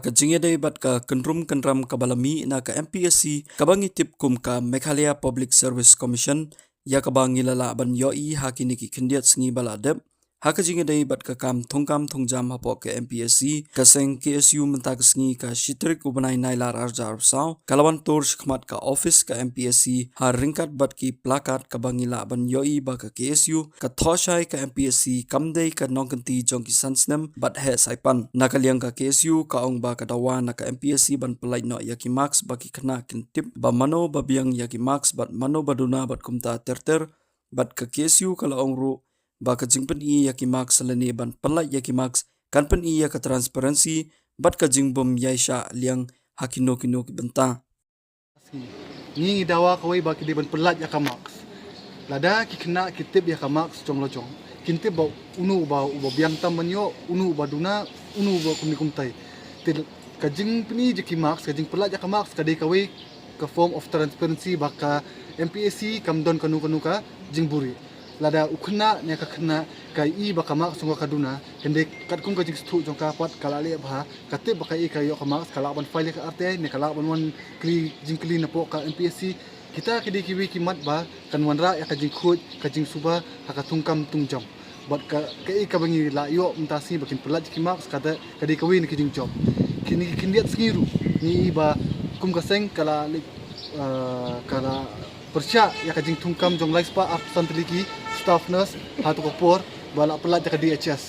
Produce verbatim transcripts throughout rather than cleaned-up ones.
Ka jingïadei bad ka kynrum kynram kaba la mih na ka M P S C kaba ngi tip kum ka Meghalaya Public Service Commission, ïa kaba ngi la lah ban ïohi ha kine ki khyndiat sngi ba la dep. Ha ka jingïadei bad ka kam thungkam thungjam hapoh ka M P S C, ka seng K S U mynta ka sngi ka shi tarik u bnai Nailar arhajar arphew saw ka la wan tur shakhmat ka office ka M P S C ha ryngkat bad ki plakat kaba ngi lah ban ïohi ba ka K S U ka thoh shai ka M P S C kam dei ka nongkynti jong ki san snem bad heh saipan. Na ka liang ka K S U ka ong ba ka dawa na ka M P S C ban pyllait noh ïa ki marks ba ki khynnah kin tip ba mano ba biang ïa ki marks bad mano ba duna bad kumta ter ter. Bad ka K S U ka la ong ruh ba ka jingpyni ïa ki marks lane ban pyllait ïa ki marks kan pyni ïa ka transparency bad ka jingbym ïaishah liang ha kino kino ki bynta. Ngi ngi dawa kawei ba ki dei ban pyllait ïa ka marks. Lada ki khynnah ki tip ïa ka marks jong la jong, kin tip ba unu ba uba biang tam ban ïoh, unu ba duna, unu ba kumne kumtai. Te ka jingpyni jong ki marks, ka jingpyllait ïa ka marks ka dei kawei ka form of transparency ba ka M P S C kam don kano kano ka jingburi. Lada u khynnah ne ka khynnah ka i ba ka marks jong ka ka duna, hynrei katkum ka jingsngewthuh jong ka pat ka la leh bha, ka tip ba ka i ka ïoh ka marks, ka lah ban file ïa ka R T I ne ka lah ban wan kylli jingkylli napoh ka M P S C. Kita ki dei kiwei ki mat ba kan wanrah ïa ka jingkhuid ka jingsuba ha ka thungkam thungjam. Bad ka, kaei kaba ngi la ïoh mynta sngi ba kin pyllait ki marks, ka dei kawei na ki jingjop. Kine ki khyndiat sngi ruh ngi i ba kum ka seng ka la leit, ah, ka la pyrshah ïa ka jingthungkam jong lai spah arphew san tylli ki staff nurse ha tu ka por ba la pyllait ïa ka D H S.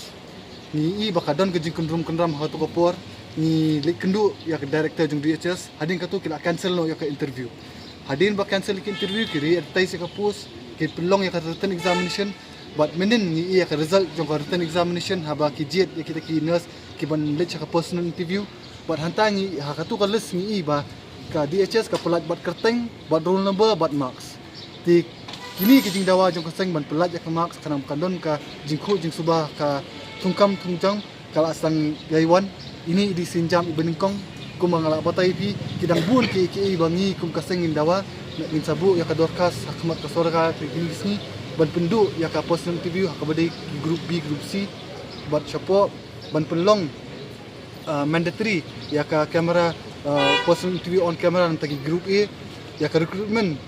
Ngi i ba ka don ka jingkynrum kynram ha tu ka por, ngi leit kynduh ïa ka director jong D H S, hadien katu ki la cancel noh ïa ka interview. Hadien ba cancel ïa ka interview, ki re-advertise ïa ka post, ki pynlong ïa ka written examination. Bad mynnin ngi i ïa ka result jong ka written examination haba ki jied ïa kita ki nurse ki ban leit sha ka personal interview. Bad hangta ngi ha katu ka list ngi i ba ka D H S ka pyllait bad kyrteng, bad roll number, bad marks. Te kine ki jingdawa jong ka seng ban pyllait ïa ka marks, khnang ba kan don ka jingkhuid jingsuba ka thungkam thungjam ka la sdang ïai wan. Ine i dei i sienjam iba nyngkong. Kumba nga la batai ïa phi, ki dang bun kiei kiei ba ngi kum ka seng ngin dawa, ngin sa buh ïa ka dorkhas ha khmat ka sorkar ha kine ki sngi ban pynduh ïa ka personal interview ha kaba dei ki group B, group C. Bad shapoh ban pynlong, ah, mandatory ïa ka camera, ah, personal interview on camera na bynta ki group A, ïa ka recruitment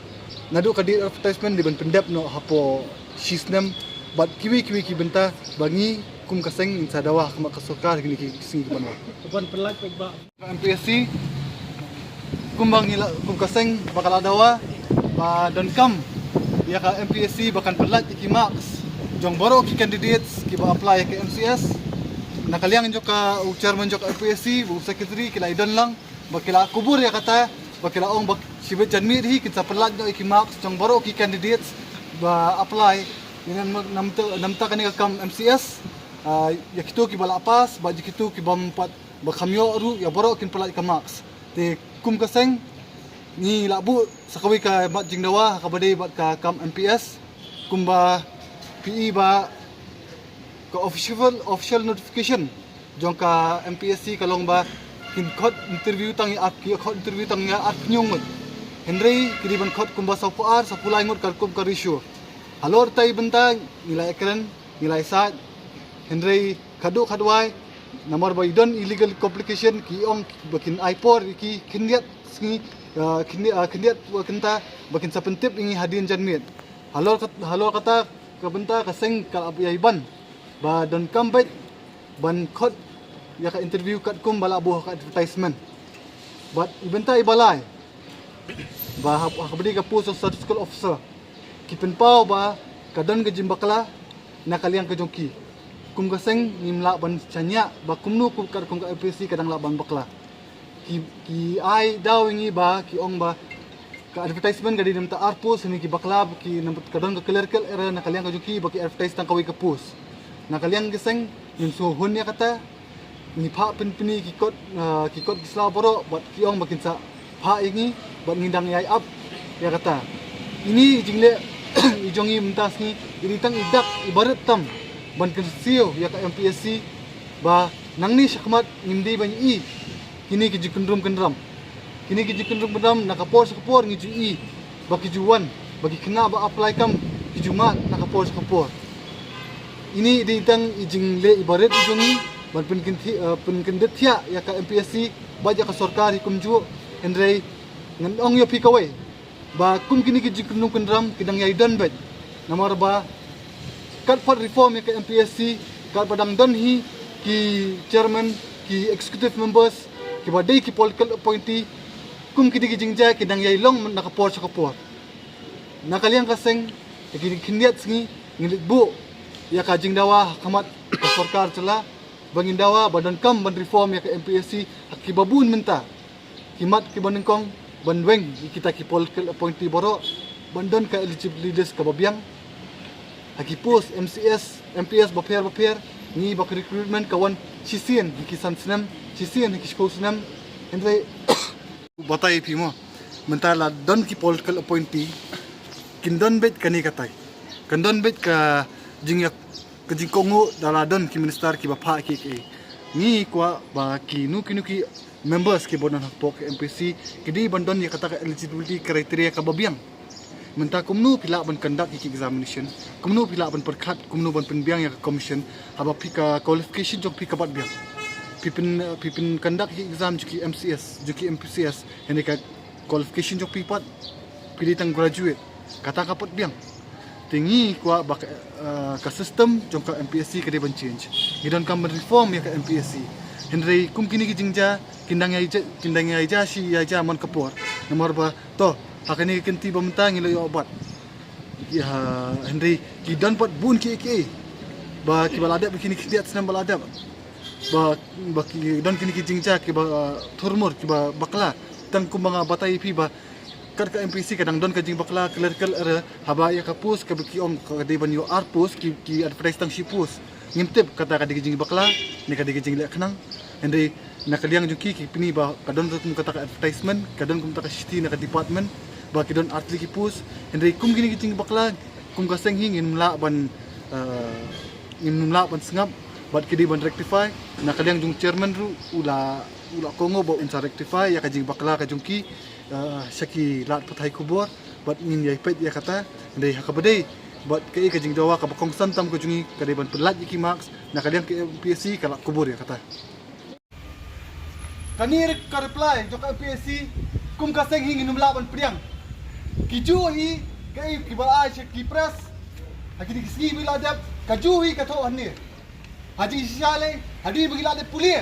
naduh ka date advertisement dei ban pyndep noh hapoh shi snem, bad kiwei kiwei ki bynta ba ngi kum ka seng ngin sa dawa ha khmat ka sorkar ha kine ki sngi ki ban wan. Ban pyllait peit ba M P S C, kumba ngi la, kum ka seng ba ka la dawa ba donkam ïa ka M P S C ba kan pyllait ïa ki marks jong baroh ki candidates kiba apply ïa ka M C S. Na ka liang jong ka u chairman jong ka M P S C, u secretary, ki la ïadon lang ba ki la kubur ïa kata, ba ki la ong ba shibit janmiet hi kin sa pyllait noh ïa ki marks jong baroh ki candidates ba apply ïa na, na, na bynta, na bynta kane ka kam M C S. Ah, ïa kito kiba la pass bad ïa kito ki bym pat, ba kham ïoh ruh, ïa baroh kin pyllait ka marks. Te kum ka seng ngi la buh sa kawei ka mat jingdawa ha kaba dei bad ka kam M P S, kumba phi i ba ka official, official notification jong ka M P S C ka long ba kin khot interview tang ïa ar, kin khot interview tang ïa arphew hynñiew ngut. Hynrei ki dei ban khot kumba sawphew ar, sawphew lai ngut katkum ka ratio. Halor kata i bynta ngi la ïakren, ngi la ïasaid, hynrei khadduh khadwai namar ba i don i legal complication, ki ong ba kin ai por ïa ki khyndiat sngi, ah, khyndiat, ah, khyndiat ba kynta ba kin sa pyntip ïa ngi hadien janmiet. Halor kat-, halor kata ka bynta ka seng ka la ïai ban ba donkam beit ban khot ïa ka interview katkum ba la buh ha ka advertisement. Bad i bynta iba lai ba ha, ha kaba dei ka post jong statistical officer, ki pynpaw ba ka don ka jingbakla na ka liang ka jong ki. Kum ka seng ngim lah ban shaniah ba kumno kum, katkum ka M P S C ka dang lah ban bakla. Ki, ki ai daw ïa ngi ba ki ong ba ka advertisement ka dei na bynta ar post, hynrei ki bakla ba ki, na bynta ka don ka clerical error na ka liang ka jong ki ba ki advertise tang kawei ka post. Na ka liang ka seng ngin sngewhun ïa kata. Ngi phah pynpyni ki kot, ah, ki kot ki sla baroh bad ki ong ba kin sa phah ïa ngi bad ngi dang ïai ap ïa kata. Ine i jingleh i jong ngi mynta sngi i dei tang i dak iba rit tam ban kynsiew ïa ka M P S C ba nangne shakhmat ngim dei ban i kine ki jingkynrum kynram. Kine ki jingkynrum kynram na ka por sha ka por ngi ju i ba ki ju wan, ba ki khynnah ba apply kam ki ju mad na ka por sha ka por. Ine i dei tang i jingleh iba rit i jong ngi, ban pynkyndit thiah ïa ka MPSC bad ïa ka sorkar hi kumjuh. Hynrei ngan ong ïa phi kawei ba kum kine ki jingkynrum kynram ki dang ïai don beit. Namar ba katba reform ïa ka MPSC, katba dang don hi ki chairman, ki executive members kiba dei ki political appointee, kum kine ki jingjia ki dang ïai long na ka por sha ka por. Na ka liang ka seng, ïa kine ki khyndiat sngi ngi leit buh ïa ka jingdawa ha khmat ka sorkar jylla ba ngin dawa ba donkam ban reform ïa ka MPSC ha kiba bun mynta. Ki mat kiba nyngkong ban weng ïa kita ki political appointee baroh ban don ka eligibility list kaba biang. Ha ki post MCS, MPS bapher bapher, ngi ba ka recruitment ka wan shisien ha ki san snem, shisien ha ki shiphew snem. Hynrei batai phi mo, mynta la don ki political appointee, kin don beit kane katai, kan don beit ka jingïa ka jingkohnguh da la don ki minister kiba phah ki ki. Ngi kwah ba kino kino ki members kiba don hapoh ka MPSC ki dei ban don ïa kata ka eligibility criteria kaba biang. Mynta kumno phi lah ban conduct ïa ki examination, kumno phi lah ban pyrkhat, kumno ban pynbiang ïa ka commission haba phi ka qualification jong phi ka bat biang. Phi pyn, phi pyn conduct ïa ki exam jong ki MCS, jong ki MPCS, hynrei ka qualification jong phi pat, phi dei tang graduate. Kata ka pat biang. Te ngi kwah ba ka, eh, ka system jong ka MPSC ka dei ban change. Ngi donkam ban reform ïa ka MPSC. Hynrei kum kine ki jingjia kin dang ïai jia, kin dang ïai jia shi ïai jia man ka por. Namar ba to ha kane ka kynti ba mynta ngi la ïoh bat. Ïa, hynrei ki don pat bun ki ki ba kiba la dep kine ki khyndiat snem ba la dep. Ba, ba ki don kine ki jingjia kiba, eh, thurmur kiba bakla. Tang kumba nga batai phi ba kat ka MPSC ka dang don ka jingbakla clerical error, haba ïa ka post kaba ki ong ka dei ban ïoh ar post, ki, ki advertise tang shi post. Ngim tip kata ka dei ka jingbakla ne ka dei ka jingleh khnang. Hynrei na ka liang jong ki, ki pyni ba ka don kum kata ka advertisement, ka don kum kata ka shithi na ka department ba ki don ar tylli ki post. Hynrei kum kine ki jingbakla, kum ka seng hi ngim lah ban, eh, ngim lah ban sngap bad ki dei ban rectify. Na ka liang jong chairman ruh u la, u la kohnguh ba un sa rectify ïa ka jingbakla ka jong ki, eh, sha ki lad pathai khubor bad ngin ïai peit ïa kata. Hynrei ha kaba dei bad kaei ka jingdawa kaba kongsan tam ka jong ngi ka dei ban pynlait ïa ki marks. Na ka liang ka MPSC ka la kubur ïa kata. Kane ka reply jong ka MPSC kum ka seng hi ngin ym lah ban pdiang. Ki ju hi kaei kiba ai sha ki press ha kine ki sngi ba la dep, ka ju hi ka thoh hangne. Ha jingshisha lei hadien ba ngi la leit pule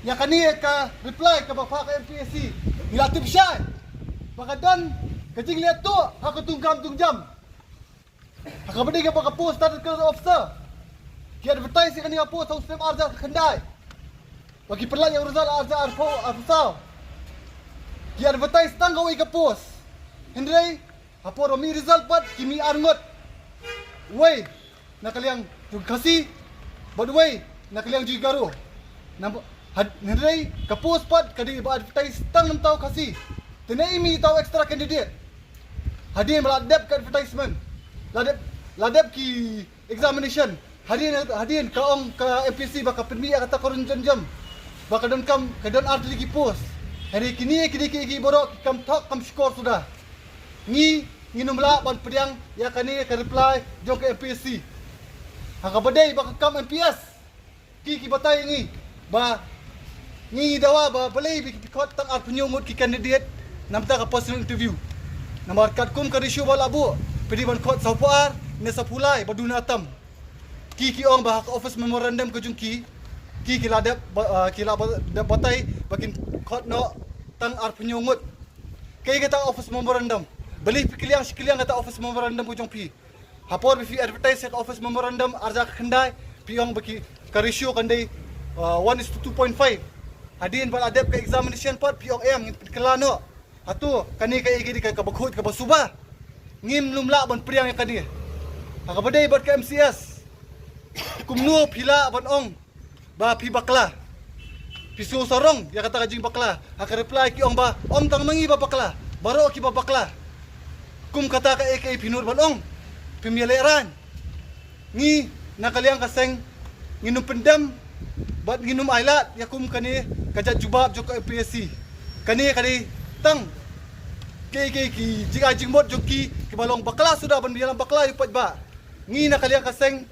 ïa kane ka reply kaba phah ka MPSC, ngi la tip shai ba ka don ka jingleh tuh ha ka tungkam tungjam. Ha kaba dei kaba ka post statistical officer, ki advertise ïa kane ka post ha u snem arhajar khyndai. Ba ki pynlait ïa u result arhajar arphew, arphew saw. Ki advertise tang kawei ka post. Hynrei ha por ba mih result pat ki mih arngut. Wei na ka liang jong ki Khasi bad wei na ka liang jong ki Garo. Namar had-, hynrei ka post pat ka dei ba advertise tang namar u Khasi. Te ne i mih ïa u extra candidate. Hadien ba la dep ka advertisement, la dep, la dep ki examination. Hadien, hadien ka ong ka MPSC ba ka pynmih ïa kata ka rung jam jam ba ka donkam, ka don ar tylli ki post. Hynrei kine, kine ki, ki baroh ki kam thok kam shukor suda. Ngi, ngin ym lah ban pdiang ïa kane ka reply jong ka MPSC. Ha kaba dei ba ka kam MPS, ki, ki batai ngi ba ngi dawa ba balei ba ki khot tang arphew hynñiew ngut ki candidate namar ka personal interview. Namar katkum ka ratio ba la buh, phi dei ban khot sawphew ar ne sawphew lai ba duna tam. Ki, ki ong ba ha ka office memorandum ka jong ki, ki, ki la dep ba, ah, ki la ba, dep batai ba kin khot noh tang arphew hynñiew ngut. Kaei kata office memorandum? Balei phi kylliang shi kylliang kata office memorandum ka jong phi? Ha por ba phi advertise ïa ka office memorandum arhajar khyndai, phi ong ba ki, ka ratio kan dei, uh, one is to two point five. Hadien ba la dep ka examination pat phi ong em, ngin pynkylla noh. Hato kane kaei ka dei ka, kaba khuid kaba suba? Ngim ym lah ban pdiang ïa kane. Ha kaba dei bad ka MCS, kumno phi lah ban ong ba phi bakla? Phi shu sarong ïa kata ka jingbakla. Ha ka reply ki ong ba ym tang ma ngi ba bakla, baroh kiba bakla. Kum kata kaei kaei phi nud ban ong? Phim ïalehrain. Ngi na ka liang ka seng ngin ym pyndem bad ngin ym ailad ïa kum kane ka jait jubab jong ka MPSC. Kane ka dei tang kaei kaei ki jingai jingmut jong ki, kiba long bakla suda ban ïalam bakla ïa u paidbah. Ngi na ka liang ka seng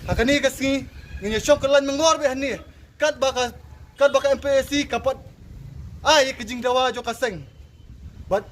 ha kane ka sngi Ngin ïa shong kyllaiñ myngor beit hangne. Katba ka, katba ka M P A C ka pat ai ka jingdawa jong ka seng. Bad